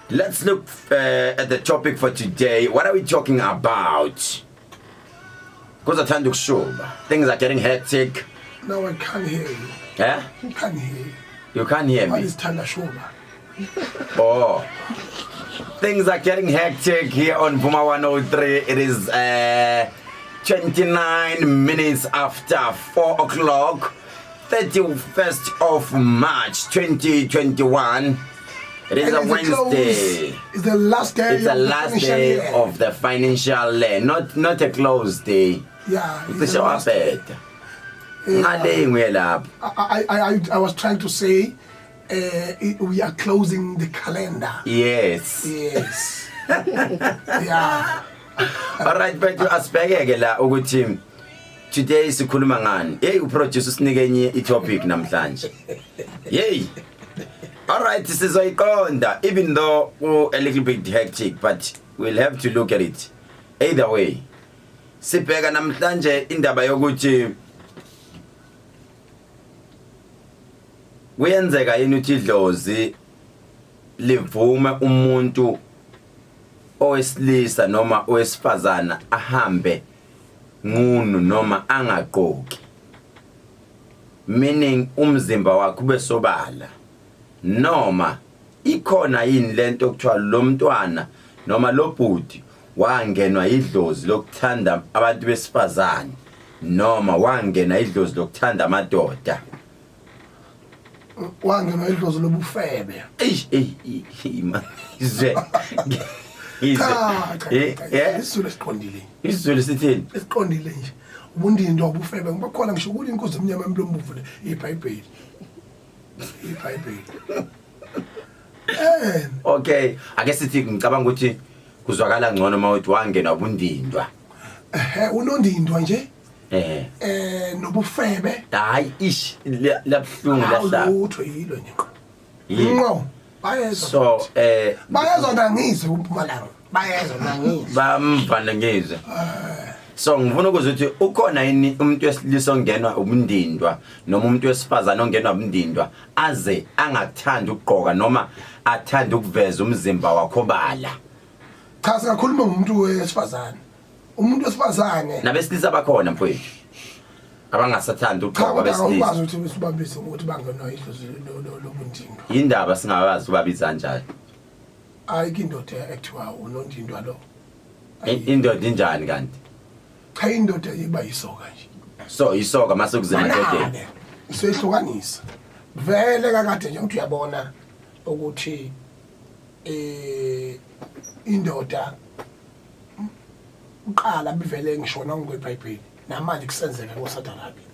Let's look at the topic for today. What are we talking about? Kuzothanda ukushuba. Things are getting hectic. Now I can't hear you. Eh? I can't hear you. You can't hear me. Isithanda shuba. Oh. Things are getting hectic here on Vuma 103. It is 29 minutes after 4 o'clock, 31st of March 2021. It is And a it's Wednesday. close. It's the last day It's the of the last financial day year. of the financial year. Not a closed day. Yeah. it's Ucishe the last day. wabheda. Ngale nguye lapho. I was trying to say we are closing the calendar. Yes. Yes. Yeah. Alright bethu, asibhekeke la ukuthi today sikhuluma ngani. Hey, uproducer usinike enye itopic namhlanje. Hey. Alright, sizoyiqonda even though a little bit hectic, but we'll have to look at it. Either way. Sibheka namhlanje indaba yokuthi kuyenzeka yini ukuthi idlozi livume umuntu owesilisa noma owesifazana ahambe nqunu noma angagqoki, meaning umzimba wakhe ube sobala, noma ikhona yini lento okuthiwa lo mntwana noma lo bhuti wangenwa idlozi lokuthanda abantu besifazane noma wangena idlozi lokuthanda amadoda? Wangenwa idlozi lobufebe. Eish, ey, man, izwe izwe. Cha, cha, cha, isiZulu esiqondile. Isizulu sithini? Esiqondile nje. Ubundindwa, ubufebe, ngoba khona ngisho kule inkozi emnyama emlombovu le iBhayibheli. IBhayibheli. Okay, ake sithi ngicabanga ukuthi kuzwakala ngcono uma uthi wangenwa ubundindwa. Ehe, unondindwa nje. Nobufebe. Hayi, ish, labuhlungu lahlaba. Lutho yilo nje. Ngqo. Bayezwa. So bayezwa nangizwe kuMpumalanga. Bayezwa nangizwe. Bamvana ngizwe. So ngifuna ukuzwa ukuthi ukhona yini umuntu wesilisa ongenwa ubundindwa noma umuntu wesifazane ongenwa ubundindwa aze angathandi ukugqoka noma athande ukuveza umzimba wakho bala. Cha, singakhuluma ngomuntu wesifazane. Umuntu wesifazane. Nabesilisa bakhona mfowethu. Abangasathandi Cha, ukugqoka kodwa besilisa. awukwazi ukuthi sibabise ukuthi bangenwa idlozi lobundindwa. Indaba singabazi ubabiza kanjani. Ayikho indoda ekuthiwa unondindwa lo. Indoda injani kanti? Cha, indoda iba yisoka nje. So isoka mase kuzima emadodeni. Manake, Sehlukanisa. Vele kakade nje uthi uyabona ukuthi indoda uqala bivele ngishona ngokweBhayibheli namanje kusenzeka koSaudi Arabia.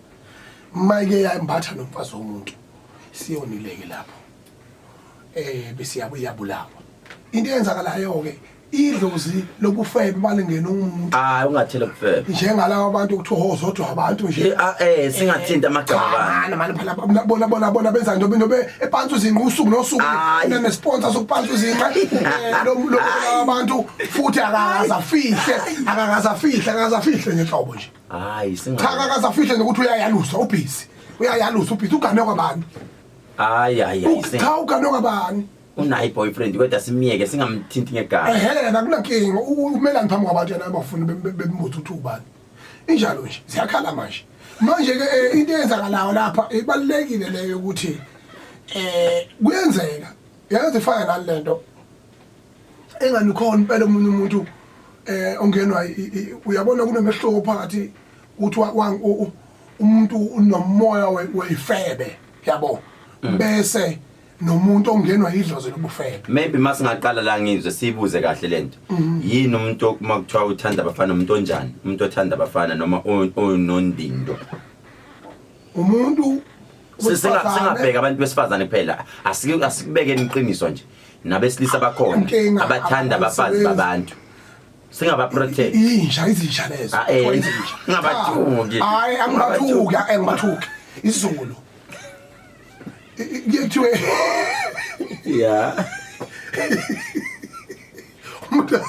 Mayike yayimbatha nomfazi womuntu siyonileke lapho. Bese yabulawa. Into eyenzakalayo ke idlozi lobufebe balingena umuntu. Ah, ungathela ubufebe. Njengalabo abantu ukuthiwa hozodwa abantu nje. Singathinta amagama abantu. Cha, mani phela bona bona bona benza nje nobe epantsi izinqa usuku nosuku. Hayi. Une sponsor sokupantsa izinqa. Lo abantu futhi akakazafihle, akakazafihle, akakazafihle nje nhlobo nje. Hayi, singa. Cha, akakazafihle nokuthi uyayalusa ubhizi. Uyayalusa ubhizi ugane kwabani? Hayi, hayi, hayi, singa. Cha, ugane kwabani? Unayo boyfriend kodwa simiyeke singamthinti ngegama. Ehhe, akunankinga. Umelani phambi kwabantu yena abafuni bembuze ukuthi ubani. Injalo nje, ziyakhala manje. Manje ke into eyenzakalayo lapha ibalulekile leyo ukuthi kuyenzeka. Yazi ifana nani lento? Engani khona impela omunye umuntu ongenwa uyabona kunomehluko phakathi ukuthi umuntu unomoya wefebe, yabo. Bese nomuntu ongenwa idlozi lobufebe. Maybe masingaqala la ngizwe sibuze kahle lento. Yini umuntu uma kuthiwa uthanda abafana, umuntu onjani? Umuntu othanda abafana noma onondindo? Umuntu wesifazane. Singabheka abantu besifazane kuphela. Asikubekeni iqiniso nje. Nabesilisa bakhona Inkinga, abathanda abafazi abasebenzi. babantu. Singaba protect. Inja, izinja lezo. Ah, Kuthiwa izinja. Ngingabathuki. Hayi, angibathuki, angibathuki. isiZulu. Kuthiwe Yeah. umuntu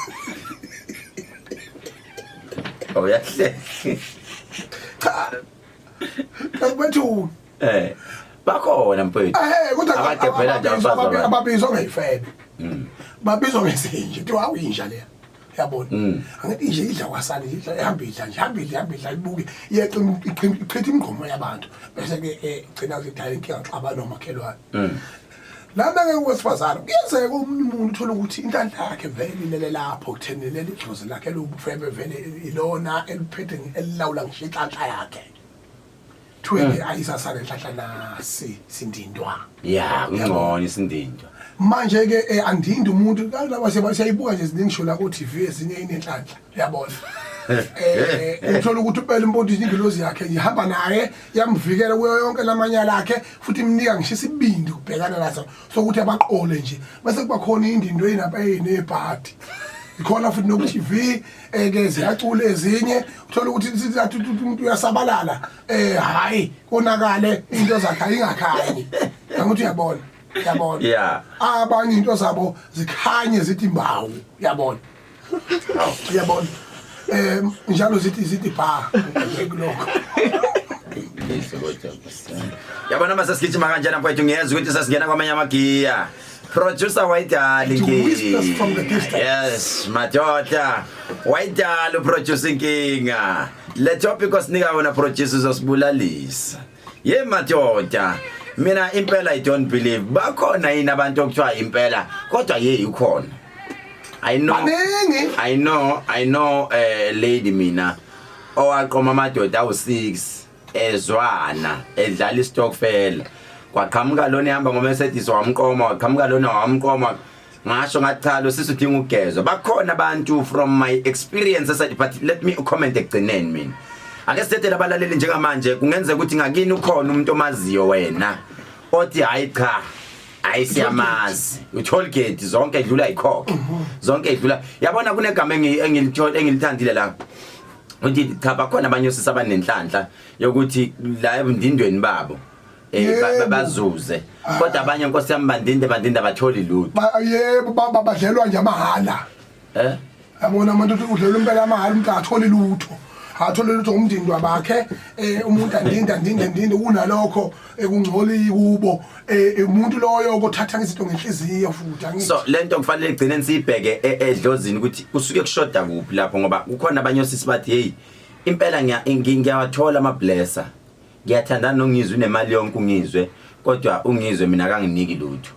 Oh, yahle. Cha. Angibathuki. Bakhona mfowethu. Kodwa Abadebhela nje abafazi babantu. Ababizwa ngeyifebe. Babizwa ngezinja, kuthiwa awuyinja leya. Yabona? Angithi inje idla kwasani, idla ihamba idla nje, hamba idla, hamba idla, ibuke, iyeqa, ichitha imigqomo yabantu. Bese ke igcina zidala inkinga, xabana nomakhelwane. Lana ke wesifazane kuyenzeka omunye umuntu uthola ukuthi inhlanhla yakhe vele ilele lapho kutheni leli dlozi lakhe lobufebe vele ilona eliphethe, elilawula ngisho inhlanhla yakhe. Thiwe ayisasale inhlanhla nasi sindindwa. Ya, kungcono isindindwa. Manje ke andindi umuntu laba siyayibuka nje ziningi la ku TV, ezinye inenhlanhla, uyabona. Uthola ukuthi uphela imponto ingilozi yakhe ihamba naye, yamvikela kuyo yonke lamanyala akhe, futhi imnika ngisho isibindi ukubhekana naso sokuthi abaqole nje. Bese kuba khona indindo eyinapha eyinebhadi. Ikhona futhi noku TV ke ziyacula ezinye, uthola ukuthi sithi umuntu uyasabalala, hayi konakale into zakhe ayingakhanyi. Angithi uyabona, uyabona. Abanye into zabo zikhanye zithi imbawu, uyabona. Uyabona. Njalo zithi ba kulokho. Yabona mase sigijima kanjena mfowethu, ngiyezwa ukuthi sesingena kwamanye amagiya. Producer wayidala To whispers from the distance. Yes, madoda. Wayidala uproducer inkinga. Le topic osinika wona producer uzosibulalisa. Ye madoda. Mina impela I don't believe bakhona yini abantu okuthiwa impela, kodwa ye ukhona. I know. Baningi. I know lady mina owaqoma amadoda awu6 ezwana edlala istokfela, kwaqhamuka lona ehamba ngoMercedes wamqoma, waqhamuka lona wamqoma. Ngasho ngathi cha, lo sisi udinga ukugezwa. Bakhona abantu from my experience aside, but let me comment ekugcineni. Mina ake sidedele abalaleli njengamanje. Kungenzeka ukuthi ngakini ukhona umuntu omaziyo wena othi hayi cha, hayi siyamazi, utoll gate zonke idlula, ikhokhe zonke idlula. Yabona kunegama engilithola engilithandile la, uthi cha, bakhona abanye osisi abanenhlanhla yokuthi la ebundindweni babo bazuze, kodwa abanye, nkosi yami, bandinde bandinde abatholi lutho. Yebo, badlelwa nje amahhala. Yabona abantu uthi udlelwa impela amahhala, umuntu akatholi lutho, akatholi lutho ngomndindwa bakhe. Umuntu andinde andinde andinde kunalokho ekungcoli kubo, umuntu loyo kothatha izinto ngenhliziyo futhi angithi. So lento kufanele igcine siyibheke edlozini ukuthi kusuke kushoda kuphi lapho, ngoba kukhona abanye osisi bathi hey, impela ngiyawathola ama blesser, ngiyathandana nongizwe, unemali yonke ungizwe, kodwa ungizwe mina akanginiki lutho.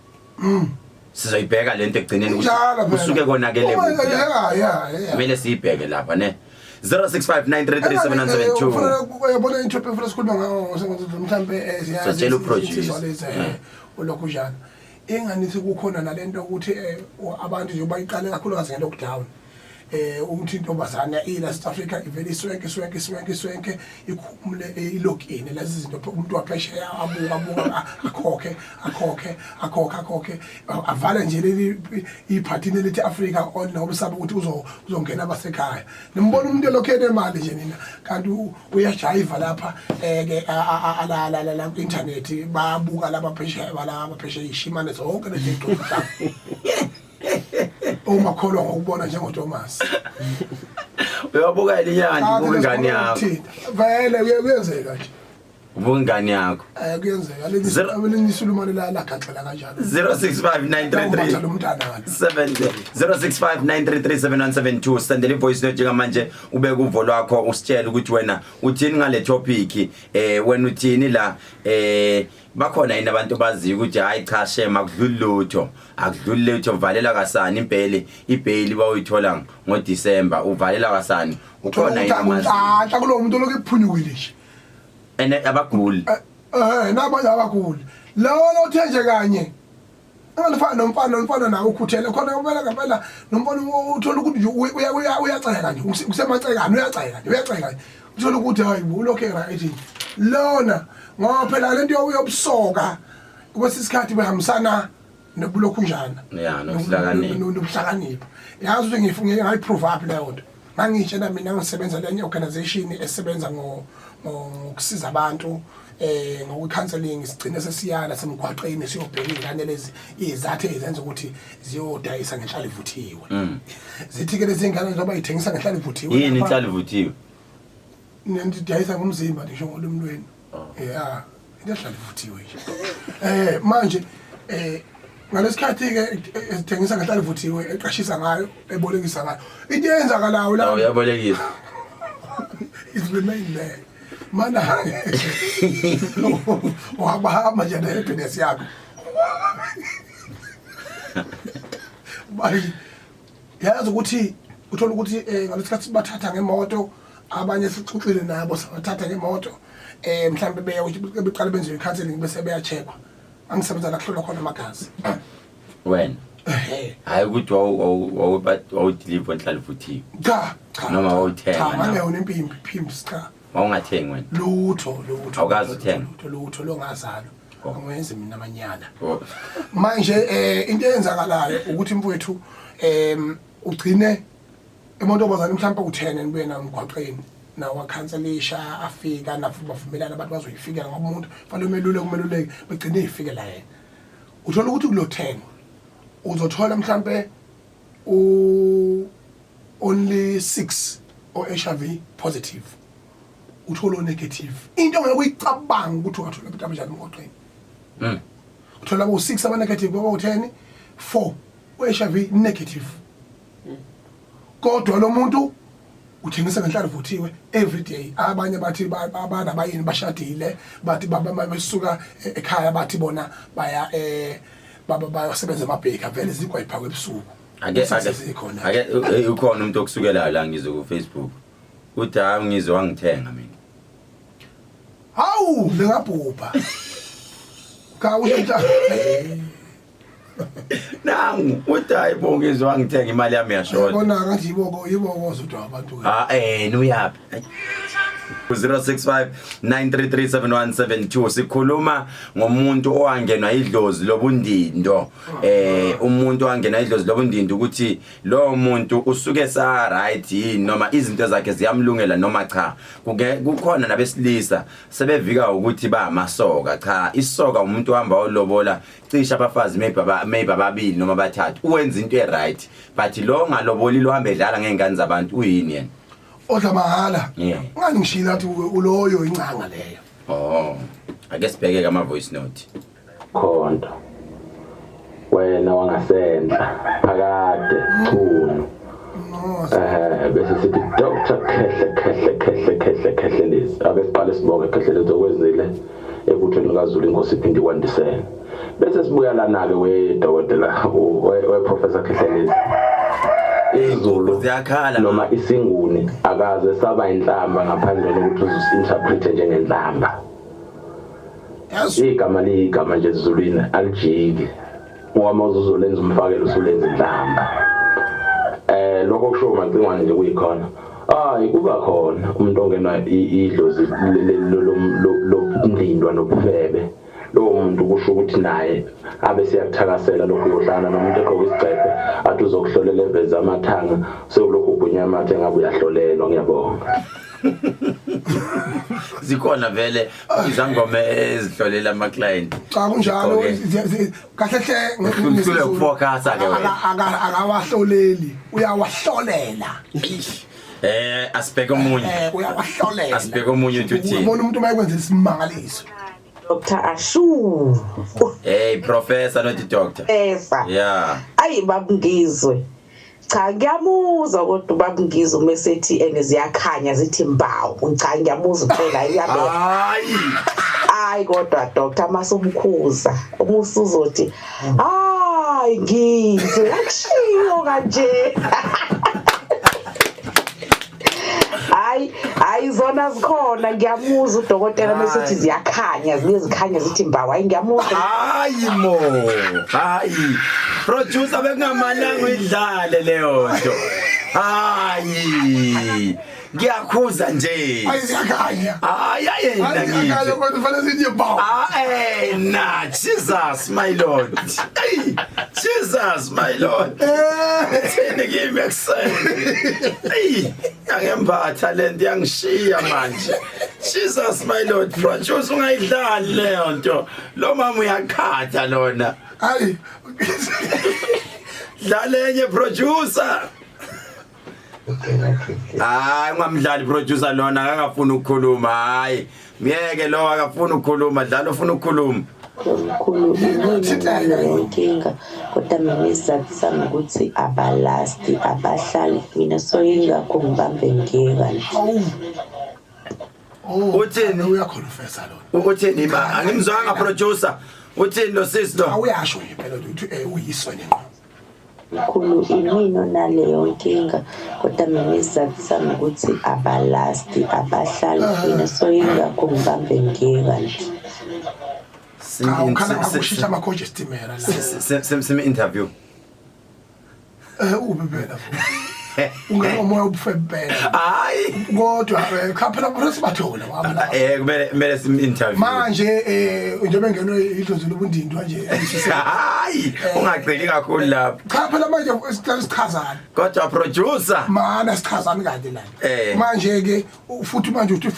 Sizoyibheka lento ekugcineni ukuthi Njalo phela. kusuke konakele Uma- kuphi lapho. Ya. Kumele siyibheke lapha ne 0659337172. Uyabona into efuna sikhuluma ngayo mhlambe Sotshela uproducer. Ulokhu njalo inganithi kukhona nalento ukuthi abantu nje bayiqale kakhulukazi nge-lockdown, ukuthi intombazana ila South Africa ivele iswenke iswenke iswenke iswenke ikhumule, ilogin lezi zinto, umuntu waphesheya abuka abuka, akhokhe akhokhe akhokhe akhokhe, avale nje leli ibhathini elithi Africa on, ngoba usaba ukuthi uzongena abasekhaya. Nimbona umuntu elokhu enemali nje nina, kanti uyajayiva lapha ke ala la la internet, babuka lapha phesheya, balapha phesheya ishimane zonke lezi zinto uma kholwa ngokubona njengoThomas. Uyabuka elinyanga, ubuka ingane yakho. Vele kuyenzeka nje. Ubuka ingane yakho. Kuyenzeka lelinye isulumane la lagaxela kanjalo. 065933 lo mntana ngalo. 0659337172, sendela ivoice note njengamanje, ubeke uvo lwakho, usitshele ukuthi wena uthini ngale topic. Wena uthini la? Bakhona yini abantu baziyo ukuthi hayi cha shema, akudluli lutho, akudluli lutho, uvalela kasani impela ibail bawuyithola ngoDecember, uvalela kasani, ukhona yini omaziyo? Nhlanhla kulo muntu lokhu ephunyukile nje. Ene abaguli. Nabanye abaguli lawo lothe nje kanye engalifana nomfana nawe ukhuthele khona kumele ngempela nomfana uthola ukuthi nje uyaceka nje, kusemacekane, uyaceka nje, uyaceka nje, uthola ukuthi hayi ulokhu right lona, ngoba phela lento yobusoka kwesinye isikhathi behambisana nobulokhunjana. Ya, nokuhlakanipha. Nobuhlakanipha. Yazi ukuthi ngifuna ngayiprove up leyo nto. Ngangitshela mina ngisebenza lenye organization esebenza ngokusiza abantu ngoku-counseling, sigcine sesiyala semgwaqeni siyobheka iy'ngane lezi iy'zathu ezenza ukuthi ziyodayisa ngenhlala ivuthiwe. Zithi ke lezi ngane njengoba yithengisa ngenhlala ivuthiwe Yini lapha, inhlala ivuthiwe? Nendidayisa ngomzimba, ngisho ngolimi lwenu, ya, into ehlala ivuthiwe nje. Manje Ngalesikhathi ke ezithengisa ngenhlalo vuthiwe, eqashisa ngayo, ebolekisa ngayo, into eyenzakalayo la Uyabolekisa. It remain there mana, wahamba nje ne-happiness yakho. Bayi yazi ukuthi uthola ukuthi ngalesikhathi bathatha ngemoto, abanye sixoxile nabo, sabathatha ngemoto, mhlambe beya beqala benziwe i-counseling, bese beya-checkwa. Angisebenza la kuhlolwa khona amagazi. Wena? Ehe. Hayi, ukuthi wawudeliver enhlalo vuthiwe? Cha cha. Noma Cha. wawuthenga Cha. nawe? Ngangeyona impimpi, pimps, cha. Wawungathengi wena? Lutho, lutho. Awukazi Lutho, uthenga? lutho, lutho longazalo. Oh. Angiwenzi mina amanyala. Oh. Manje into eyenzakalayo ukuthi, mfowethu, ugcine emontombazane mhlawumbe u10 nibuye nawo emgwaqeni, nawo akhanselisha, afika nafu, bavumelana abantu bazoyifikela, ngoba umuntu fanele umeluleke, umeluleke, begcine ifikela yena. Uthola ukuthi kulo 10 uzothola mhlambe u only 6 o HIV positive, uthola o negative. Into ongeke uyicabanga ukuthi ungathola abantu abanjani emgwaqeni. Uthola bo 6 aba negative, bo 10, 4 o HIV negative, kodwa lo muntu uthengisa ngenhlalo vuthiwe every day. Abanye bathi abanabayini, bashadile, bathi besuka ekhaya, bathi bona baya bayosebenza emabheka, vele zikwa iphakwe ebusuku. Ake Zikhona. Ake ukhona umuntu okusukelayo la ngizwe ku Facebook, uthi hayi, ngizwe wangithenga mina. Hawu, lengabhubha ka usho. Nangu uthi hayi bo, ngizwe wangithenga, imali yami yashoda. Yabona ngathi yiboko, yiboko zodwa abantu ke. Ah, nuyaphi? 065 933 7172. Sikhuluma ngomuntu owangenwa idlozi lobundindo, umuntu owangenwa idlozi lobundindo, ukuthi lo muntu usuke sa right yini, noma izinto zakhe ziyamlungela noma cha. Kuke kukhona nabesilisa sebevika ukuthi ba amasoka. Cha, isoka umuntu ohamba olobola cishe abafazi maybe ababili noma abathathu, uwenza into e right, but lo ngaloboli, lo hamba edlala ngezingane zabantu, uyini yena? Odla mahala. Ngani ngishila athi uloyo incanga leyo. Oh, ake sibheke ama voice note. Khonto wena wangasenhla phakade chunu. No. Bese sithi Dr Khehle, Khehle, Khehle, Khehle, Khehle lezi, ake siqale sibonge Khehle lezi okwenzile ebuthweni likaZulu, inkosi iphinde ikwandisele. Bese sibuya lana ke, we dokotela, we Professor Khehlelezi, isiZulu Ziyakhala. noma isinguni akaze saba inhlamba ngaphandle kokuthi uzusinterprete njengenhlamba. Yazi. Igama liyigama nje esizulwini, alijiki ngoba uma uzolenza umfakelo usulenza inhlamba. Lokho kusho macingwane nje kuyikhona, hayi, kuba khona umuntu ongenwa idlozi lobundindwa nobufebe. Lowo muntu kusho ukuthi naye abe siyakuthakasela lokhu, uyohlala nomuntu egqoka isigcebhe, athi uzokuhlolela, eveze amathanga, sekulokhu ubhunya amathe ngabe uyahlolelwa. Ngiyabonga. Zikhona vele izangoma ezihlolela ama client. Cha, kunjalo. Zigqoke. Kahle hle. Uhlulwe ukufocus-a ke wena. Akawahloleli, uyawahlolela. Asibheke omunye. Uyawahlolela. Asibheke omunye uthi uthini. Ubona umuntu mayekwenza isimangaliso. Dr. Ashu. Hey professor, not doctor. Professor. Yeah. Ayi babungizwe. Cha, ngiyamuzwa, kodwa babungizwe uma sethi ene ziyakhanya, zithi mbawu. Cha, ngiyamuzwa phela, iyabeka. Hayi. Hayi kodwa doctor, masumkhuza uma usuzothi hayi ngizwe akushiwo kanje. Hayi hayi, zona zikhona, ngiyamuzwa udokotela mesithi ziyakhanya, zibuye zikhanya, zithi mbawu. Hayi, ngiyamuzwa. Hayi mo. Hayi. Producer, bekungamalanga uyidlale leyo nto. Hayi. Ngiyakhuza nje. Ayi, ziyakhanya. Hayi ayena. Ayi, ziyakhanya. Ngizwe. Kodwa fanele sithi bawu. Ah, na Jesus my Lord. Hey, Jesus my Lord. Thini kimi ekuseni. Hey, angemphatha lento, yangishiya manje. Jesus my Lord, producer, ungayidlali leyo nto. Lo mama uyaqhatha lona. Hayi. Dlalenye, producer. Hayi, ungamdlali producer, lona akangafuni ukukhuluma. Hayi, myeke lo, akafuni ukukhuluma. Dlala ufuna ukukhuluma. Mkhulu imina leyo nkinga kodwa mina isizathu sami ukuthi abalasti abahlali mina so yingakho ngibambe ngiyeka nje. Awu. Oh, Uthini? Uyakhonfessa lona. Uthini ba? Angimzwanga producer. Uthini lo sis lo? Awuyasho nje phela uthi uyiso nje ngqo. Mkhulu imina onaleyo nkinga kodwa mina isizathu sami ukuthi abalasti abahlali mina so yingakho ngibambe ngiyeka nje. Cha ukhala ngakushintsha amakhoji esitimela la. Sim interview. Ubi phela futhi. Ungena umoya ubufebe phela. Hayi. Kodwa cha phela phela sibathola waba la. Kumele sim interview. Manje njengoba engenwe idlozi lobundindwa nje. Hayi, ungagcili kakhulu lapho. Cha phela manje sicela sichazane. Kodwa producer. Mana sichazane kade la. Manje ke futhi manje uthi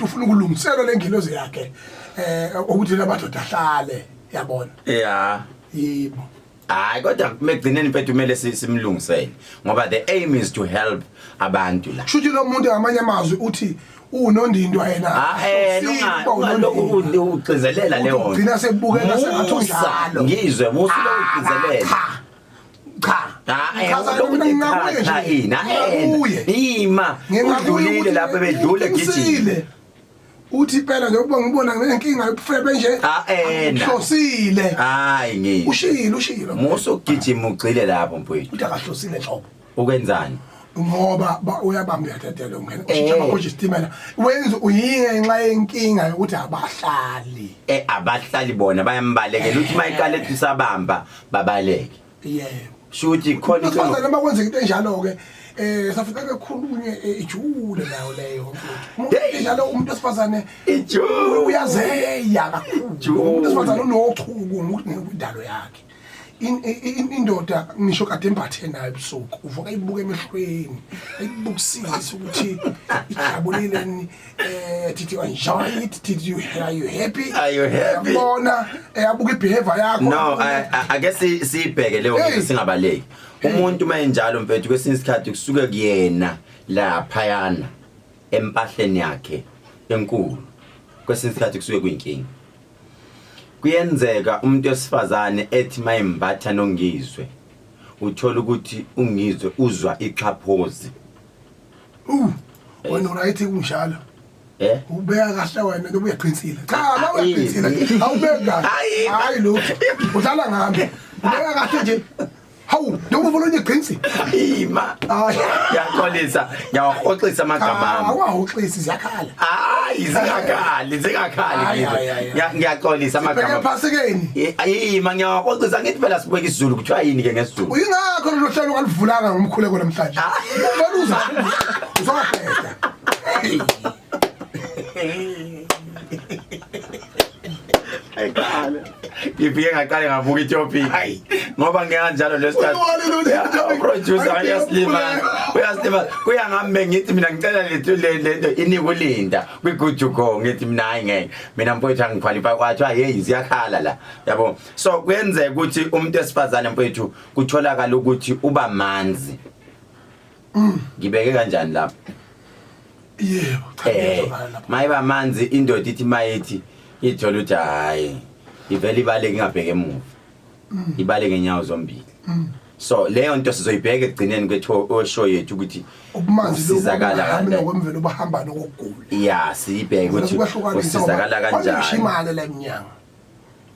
ufuna ukulungiselwa lengilozi yakhe. Ukuthi labadoda ahlale yabona. Yeah. Yebo. Hayi kodwa megcineni mfethu kumele simlungisele ngoba the aim is to help abantu la. Shuthi lo muntu ngamanye amazwi uthi unondindwa yena. Ungalokhu ugcizelela leyo. Ugcina sebukeka sengathi unjalo. Ngizwe musu lokugcizelela. Cha. Ima. Udlulile lapho bedlule gijima. Uthi phela njengoba ngibona nginenkinga yobufebe nje. Uhlosile. Hayi ngi. Ushilo. Musu ugijima ugcile lapho mfowethu. Uthi akahlosile nhlobo. Ukwenzani? Ngoba uyabamba uyadedela ungena ushintsha amakhoji esitimela. Wenza uyingenxa yenkinga yokuthi abahlali. Abahlali bona bayambalekela uthi mayiqala ethi usabamba babaleke. Yebo. Shuthi khona into noma kwenzeka into enjalo ke safika kakhulunywe ijule nayo leyo mfowethu. Umuntu enjalo umuntu wesifazane ijule uyazeya kakhulu. Umuntu wesifazane unochuku ngokwindalo yakhe. Indoda ngisho kade embathe nayo ebusuku uvuka ibuke emehlweni ayibukisise ukuthi ijabulile did you enjoy it, did you are you happy, are you happy, yabona abuka ibehavior yakho. No, ake sibheke leyo ngeke singabaleki. Umuntu mayenjalo mfethu kwesinye isikhathi kusuke kuyena lapha yana empahleni yakhe enkulu, kwesinye isikhathi kusuke kuyinkinga. Kuyenzeka umuntu wesifazane ethi mayimbatha nongizwe uthola ukuthi ungizwe uzwa ixhaphozi. Wena right kunjalo. Ubeka kahle wena noma uyaqinisile. Cha la uyaqinisile. Awubeka kahle. Hayi lutho. Udlala ngami. Ubeka kahle nje. Hawu, noma uvula uyiqinisi. Ima. Ngiyaxolisa, ngiyawahoxisa amagama ami. Awahoxisi ziyakhala. Hayi, zingakali, zingakali. Ngiyaxolisa amagama. Sibheke phasikeni. Ima ngiyawahoxisa ngithi phela sibuke isiZulu kuthiwa yini ke ngesiZulu. Ingakho lo hlelo alivulanga ngomkhuleko namhlanje. Uvela uza. Uzobheka. Ayikhala. Ngifike ngaqale ngavuka itopic. Ngoba ngiyanjalo lesikhathi. Producer uyasilima. Uyasilima. Kuya ngami ngithi mina ngicela lethu lento inikulinda kwi good to go ngithi mina hayi ngeke. Mina mfowethu angiqualify kwathiwa hey ziyakhala la. Yabo. So kuyenzeka ukuthi umuntu esifazane mfowethu kutholakala ukuthi uba manzi. Ngibeke kanjani lapho? Yebo, cha ngiyazwakala lapho. Mayiba manzi indoda ithi mayithi ithola ukuthi hayi ivele ibaleke ingabheke emuva. Ibaleke ngenyawo zombili. So leyo nto sizoyibheka ekugcineni kwethu show yethu ukuthi ubumanzi usizakala kanjani. Ngokwemvelo bahamba nokugula. Yeah, siyibheke ukuthi usizakala kanjani. Imali la emnyango.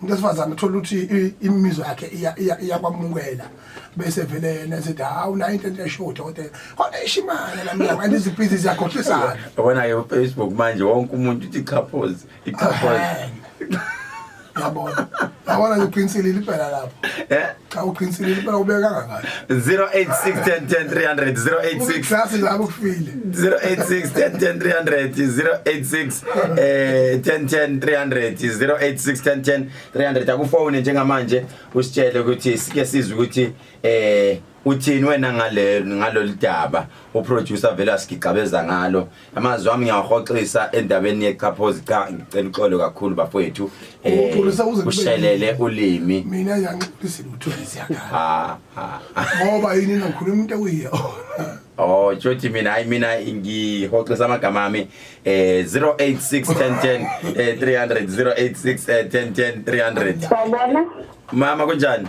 Umuntu wesifazane uthola ukuthi imizwa yakhe iyakwamukela bese vele yena esethi hawu nayo into eshoda dokotela khona ishimane la mnyango and izibhizi ziyakhohlisana. Yabona ke uFacebook manje wonke umuntu uthi chaphozi ichaphozi. Yabona yabona nje uqinisile impela lapho. Cha uqinisile impela ubeka kangaka. 086 10 10 300 086 Class lapho kufile. 086 10 10 300 086 10 10 300 086 10 10 300 akufone njengamanje usitshele ukuthi sike sizwe ukuthi uthini wena ngale ngalolu daba uproducer vele asigigabeza ngalo. Amazwi ami ngiyahoxisa endabeni yechaphozi. Cha ngicela uxolo kakhulu bafowethu. Ushelele ulimi. Mina ngiyanxolisa lutho ziyakhala. Ngoba yini ngikhuluma into ekuyiyo. Oh, Joti mina hayi mina ngihoxisa amagama ami 086 10 10 300 086 10 10 300. Sawubona. Mama kunjani?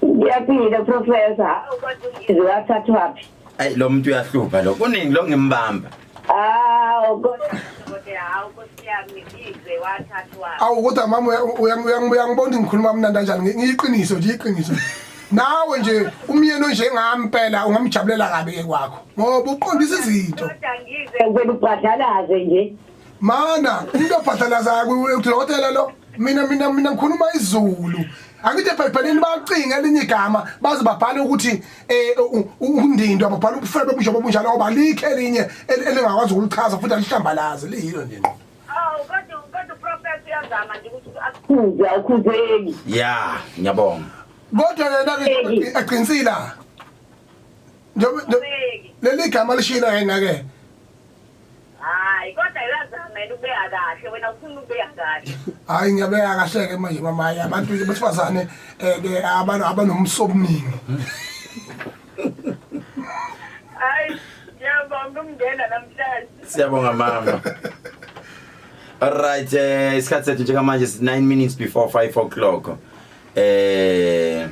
Ngiyaphila professor. Izwe wathathwaphi? Ayi lo muntu uyahlupha lo. Kuningi lo ngimbamba. Ah, kodwa hawu Nkosi yami izwe wathathwaphi. Awu kodwa mama uyangibona ukuthi ngikhuluma mnandi kanjani ngiyiqiniso nje iqiniso. Nawe nje umyeni onjengami impela ungamjabulela kabi ke kwakho ngoba uqondisa izinto. Kodwa ngizwe ngicela ubhadlalaze nje. Mana umuntu obhadlalazayo udokotela lo mina mina mina ngikhuluma isiZulu. Angithi eBhayibhelini bacinga elinye igama baze babhale ukuthi undindo ababhala ubufebe obunjobo obunjalo ngoba alikho elinye elingakwazi ukulichaza futhi alihlambalaze liyilo nje. Awu kodwa professor uyazama nje ukuthi akukhuze awukhuzeki. Yeah, ngiyabonga. Kodwa yena ke aqinisile. Njengoba leli gama lishilo yena ke. Hayi kodwa uyazama yena ubeka kahle wena ufuna ubeka kahle. Hayi ngiyabeka kahle ke manje mama abantu besifazane ke abantu abanomsobuningi. Hayi ngiyabonga umngena namhlanje. Siyabonga mama. All right, isikhathi sethu njengamanje is 9 minutes before 5 o'clock. Ey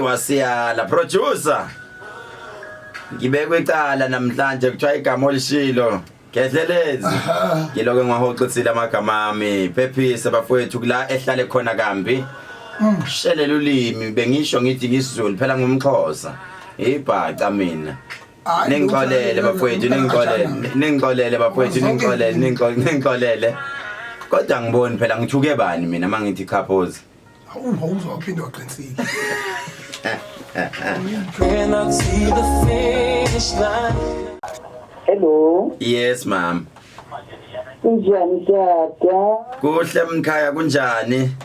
wasiyala producer. Ngibekwe icala namhlanje kuthiwa igama olishilo. Gedlelezi. Ngiloko ngiwahoxisile amagama ami. Phephisa bafowethu kula ehlale khona kambi. Shelela ulimi bengisho ngithi ngisizulu phela ngumxhosa. Ibhaca mina. Ningixolele bafowethu ningixolele ningixolele bafowethu ningixolele ningixolele. Kodwa ngiboni phela ngithuke bani mina mangithi chaphozi. Awu awuzophinda waqinisile. Cannot see the finish line. Hello. Yes ma'am. Kunjani tata? Kuhle mkhaya kunjani?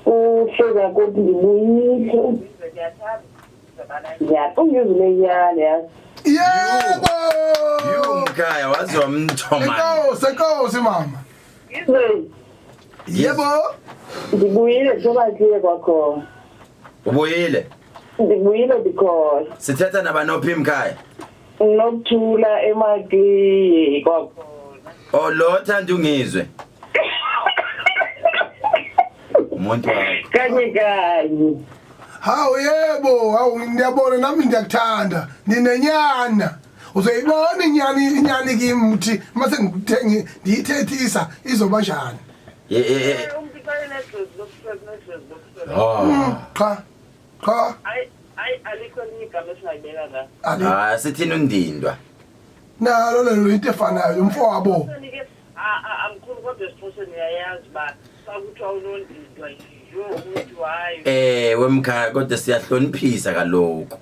Kuhle kakhulu ngibuyile. Ngiyakuzwe yazi. Yebo. You mkhaya wazi wamthoma. Enkosi enkosi mama. Ngizwe. Yebo. Ngibuyile njengoba ngiye kwakhona. Ubuyile? Ngibuyile because Sithetha nabanophi mkhaya? Nokuthula emakliye kwakhona. Oh lo thanda ungizwe. Umuntu wakho. Kanye kanye. Hawu yebo, hawu ngiyabona nami ngiyakuthanda. Ninenyana. Uzoyibona inyani inyani kimi uthi mase ngithengi ndiyithethisa izoba njani. Oh. Cha. Cha. Hayi hayi alikho elinye igama esingayibeka la. Ah sithini undindwa. Nalo lelo into efanayo umfowabo. Amkhulu kodwa esiXhoseni uyayazi ba sakuthiwa unondindwa yo umuntu hayi. Wemkhaya kodwa siyahloniphisa kaloku.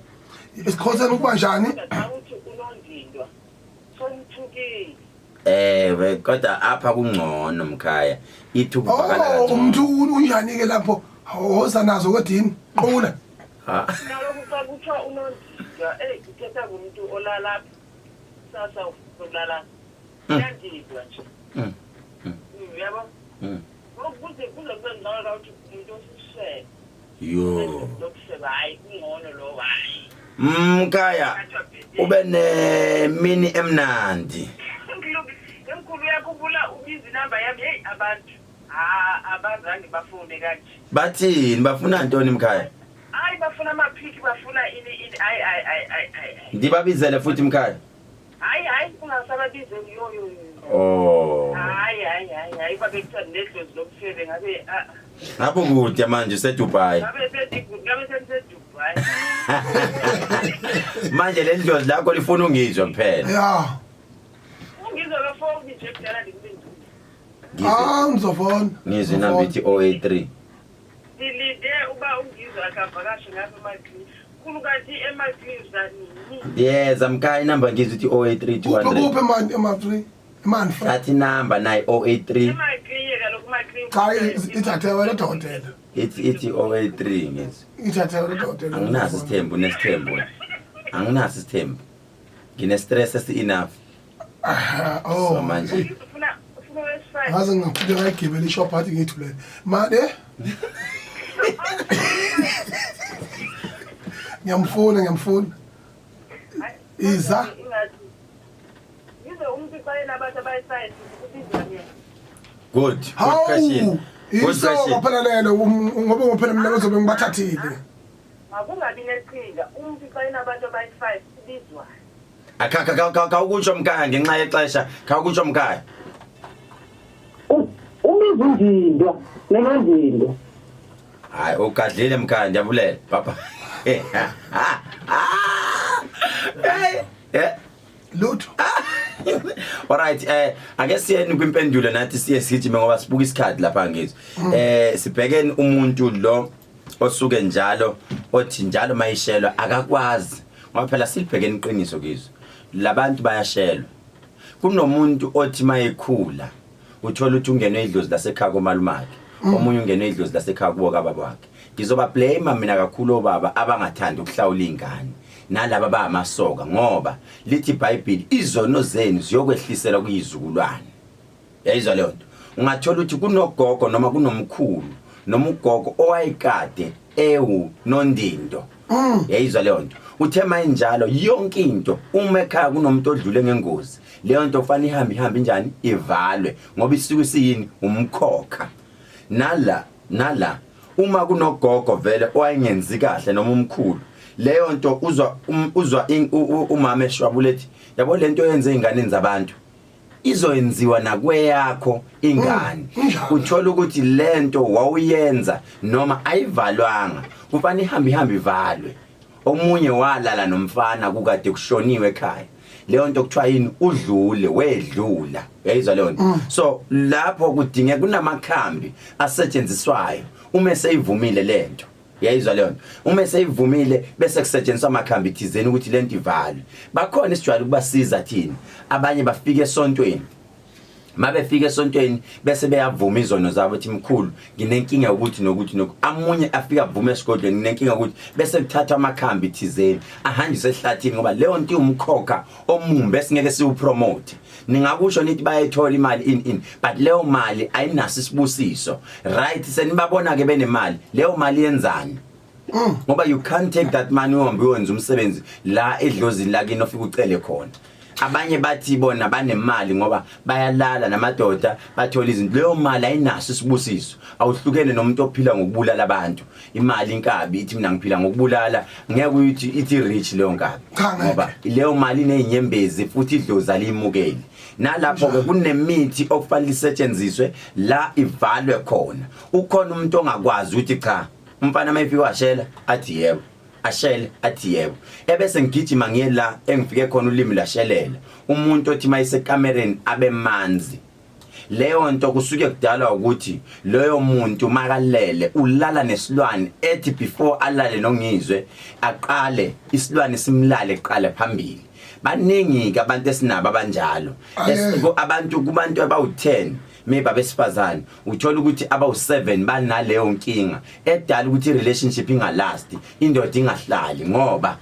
IsiXhoseni kuba njani? Uthi unondindwa. Somthukile. Kodwa apha kungcono mkhaya. Ithi ukuvakala Oh kangcono. umuntu unjani ke lapho? Woza nazo kodini? Qula. Nalokhu xa kuthiwa unondindwa, uthetha ngumuntu olala sasa ukulala. Uyandindwa nje. Uyabo? Kuze kuze kube ngcono ukuthi umuntu osishele. Yo. Lokuseba hayi kungcono lo hayi. Mkhaya ube nemini emnandi. Emkhulu uyakhumbula ubiza inamba yami hey abantu abazange bafune kanje. Bathini bafuna ntoni mkhaya? Hayi bafuna amaphiki bafuna ini ini hayi hayi hayi hayi. Ndibabizele futhi mkhaya. Hayi hayi ungasababizeli yo yo. Oh. Hayi hayi hayi hayi babe kuthiwa nedlozi lobufebe ngabe Ngapho kude manje useDubai. Ngabe ngabe seDubai. Manje le dlozi lakho lifuna ungizwe kuphela. Yeah. Ungizwe lo phone nje kudala ndikubindile. Ah ngizofona. Ngizwe inamba ithi 083. Ndilinde uba ungizwe akavakashe ngapha emakhaya. Khulu kanti emakhaya uzanini? Yes, amkhaya inamba ngizwe ithi 083 200. Kuphi manje ema3? Manje. Thatha inamba nayi 083. Emakhaya kaloku emakhaya. Cha ithathe wena dokotela. Ithi 083 ngizwe. Ithathe wena dokotela. Anginaso isithembu nesithembu. Anginaso isithembu. Ngine stress esi enough. Oh. So manje ufuna wesifazane. Ngaze ngifike ngayigibela ishop athi ngithulele. Manje Ngiyamfuna, ngiyamfuna. Iza. Ingathi yize umuntu xa enabantu abayi-five kubizwa yena. Good. Good question. Hawu. Good Iso question. phela lelo ngoba phela mina bazobe ngibathathile. Makungabi neqhinga, umuntu xa enabantu abayi-five kubizwa. Khawukutsho mkhaya ngenxa yexesha. Khawukutsho mkhaya. Ubiza undindwa nenondindwa. Hayi ugadlile mkhaya ndiyabulela. Papa. Hey. Eh. Lutho. Alright, ake siyeni kwimpendulo nathi siye sigijime ngoba sibuka isikhathi lapha ngizwe. Sibhekeni umuntu lo osuke njalo othi njalo mayishelwa akakwazi ngoba phela silibhekeni iqiniso kizwe. Labantu bayashelwa. Kunomuntu othi mayekhula uthola ukuthi ungenwe idlozi lasekhaya komalumakhe. Omunye ungenwe idlozi lasekhaya kubo kababa wakhe. Ngizoba blame mina kakhulu obaba abangathandi ukuhlawula ingane. Nalaba bayamasoka ngoba lithi iBhayibheli izono zenu ziyokwehlisela kuyizukulwane. Yayizwa leyo nto. Ungathola ukuthi kunogogo noma kunomkhulu noma ugogo owayekade ewu nondindo. Yayizwa leyo nto. Uthe mayinjalo yonke into uma ekhaya kunomuntu odlule ngengozi leyo nto kufanele ihambe ihambe injani ivalwe ngoba isuke isiyini umkhokha. Nala uma kunogogo vele owayengenzi kahle noma umkhulu leyo nto uzwa uzwa umama eshwabulethi yabo lento yenze inganeni zabantu izoyenziwa nakweyakho ingane. Uthola ukuthi lento wawuyenza noma ayivalwanga kufanele ihambe ihambe ivalwe. Omunye walala nomfana kukade kushoniwe ekhaya, leyo nto kuthiwa yini udlule wedlula. Uyayizwa leyo nto? So lapho kudingeka kunamakhambi asetshenziswayo uma seyivumile lento. Uyayizwa leyo nto? Uma seyivumile bese kusetshenziswa amakhambi thizeni ukuthi lento ivalwe. Bakhona isijwayele ukubasiza thina, abanye bafika esontweni, mabefika esontweni bese beyavuma izono zabo ukuthi mkhulu nginenkinga ukuthi nokuthi noku, amunye afika avume esigodlweni nginenkinga ukuthi, bese kuthathwa amakhambi thizeni ahanjiswe ehlathini ngoba leyo nto iwumkhokha omumbi esingeke siwupromote. Ningakusho nithi bayayithola imali in but leyo mali ayinaso isibusiso. Right, senibabona ke benemali, leyo mali yenzani? Ngoba you can't take that money uhambe uyenza umsebenzi la edlozini lakini ofika ucele khona. Abanye bathi bona banemali ngoba bayalala namadoda bathola izinto, leyo mali ayinaso isibusiso. Awuhlukene nomuntu ophila ngokubulala abantu. Imali inkabi ithi mina ngiphila ngokubulala, ngeke uyithi ithi rich leyo nkabi ngoba leyo mali inezinyembezi futhi idlozi aliyimukeli. Nalapho ke kunemithi okufanele isetshenziswe la ivalwe khona. Ukhona umuntu ongakwazi ukuthi cha umfana mayifika washela athi yebo, ashele athi yebo, ebese ngigijima ngiye la engifike khona ulimi lashelela. Umuntu othi mayisekamereni abemanzi, leyo nto kusuke kudalwa ukuthi loyo muntu makalele ulala nesilwane, ethi before alale nongizwe aqale isilwane simlale kuqala phambili. Baningi ke abantu esinabo abanjalo. Abantu kubantu abawu10 maybe abesifazane uthola ukuthi abawu7 banaleyo nkinga edala ukuthi relationship ingalast, indoda ingahlali ngoba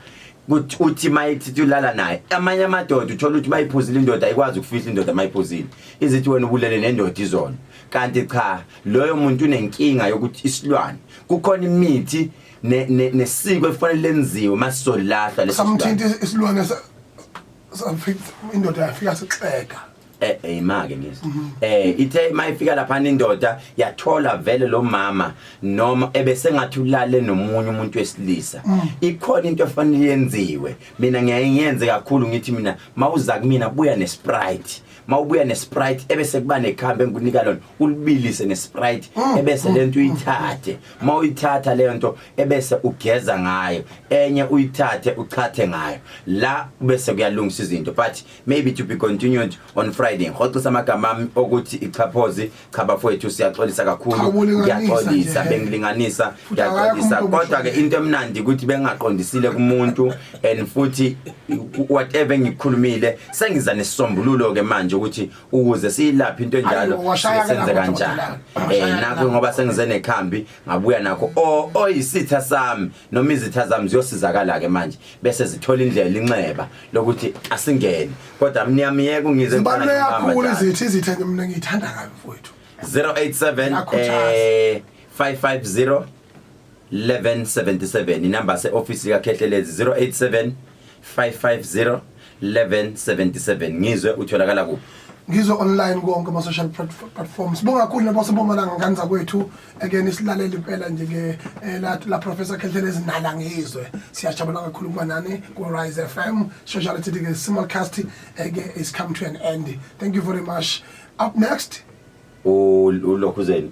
uthi mayithi ulala naye. Amanye amadoda uthola ukuthi mayiphuzile indoda ayikwazi ukufihla indoda mayiphuzile, izithi wena ubulele nendoda izolo, kanti cha loyo muntu unenkinga yokuthi isilwane. Kukhona imithi nesiko efanele lenziwe masizolahlwa leso silwane. Samthinta isilwane safika indoda yafika sixeka. Imake ngizwe ithe mayifika lapha indoda yathola vele lo mama noma ebesengathi ulale nomunye umuntu wesilisa. Ikhona into efanele yenziwe, mina ngiyayenze kakhulu ngithi mina mawuza kumina buya nesprite, mawubuya nesprite ebese kuba nekhambi engikunika lona ulibilise nesprite ebese lento uyithathe, mawuyithatha leyo nto ebese ugeza ngayo, enye uyithathe uchathe ngayo la bese kuyalungisa izinto. But maybe to be continued on Friday. Ngihoxisa amagama ami okuthi ichaphozi. Cha bafowethu, siyaxolisa kakhulu. Cha, ubulinganisa Ngiyaxolisa nje. Bengilinganisa. Futhi akekho Ngiyaxolisa umuntu kodwa ke into emnandi ukuthi bengaqondisile kumuntu and futhi whatever engikukhulumile sengiza nesisombululo ke manje ukuthi ukuze siyilaphe into enjalo Ayi, washaya ke senze lapho, kanjani. dokotela. Washaya ke Nakho lapho. ngoba sengize nekhambi ngabuya nakho oyisitha sami noma izitha zami ziyosizakala ke manje bese zithola indlela inxeba lokuthi asingene, kodwa mniyamiyeka ungize Zibaluleke ngibamba kakhulu njalo. izitha mina ngiyithanda kabi mfowethu. 087 Ziyakhuthaza. 550 1177. Inamba se-ofisi likaKhehlelezi 087 550 1177. Ngizwe utholakala kuphi? Ngizwe online konke ama social platforms. Bonga kakhulu nabo sibonga ngane zakwethu eke nisilalele impela nje ke la la Professor Khehlelezi nala ngizwe. Siyajabula kakhulu kuba nani ku Rise FM. Sociality ke simulcast eke is come to an end. Thank you very much. Up next Ulokhuzeni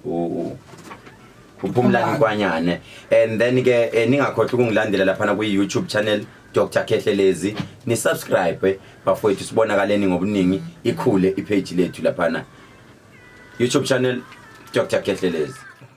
uPhumlani Nkwanyane, and then ke ningakhohlwa ukungilandela laphana kwi YouTube channel Dr Khehlelezi, ni subscribe bafowethu, sibonakaleni ngobuningi, ikhule ipage lethu laphana YouTube channel Dr Khehlelezi.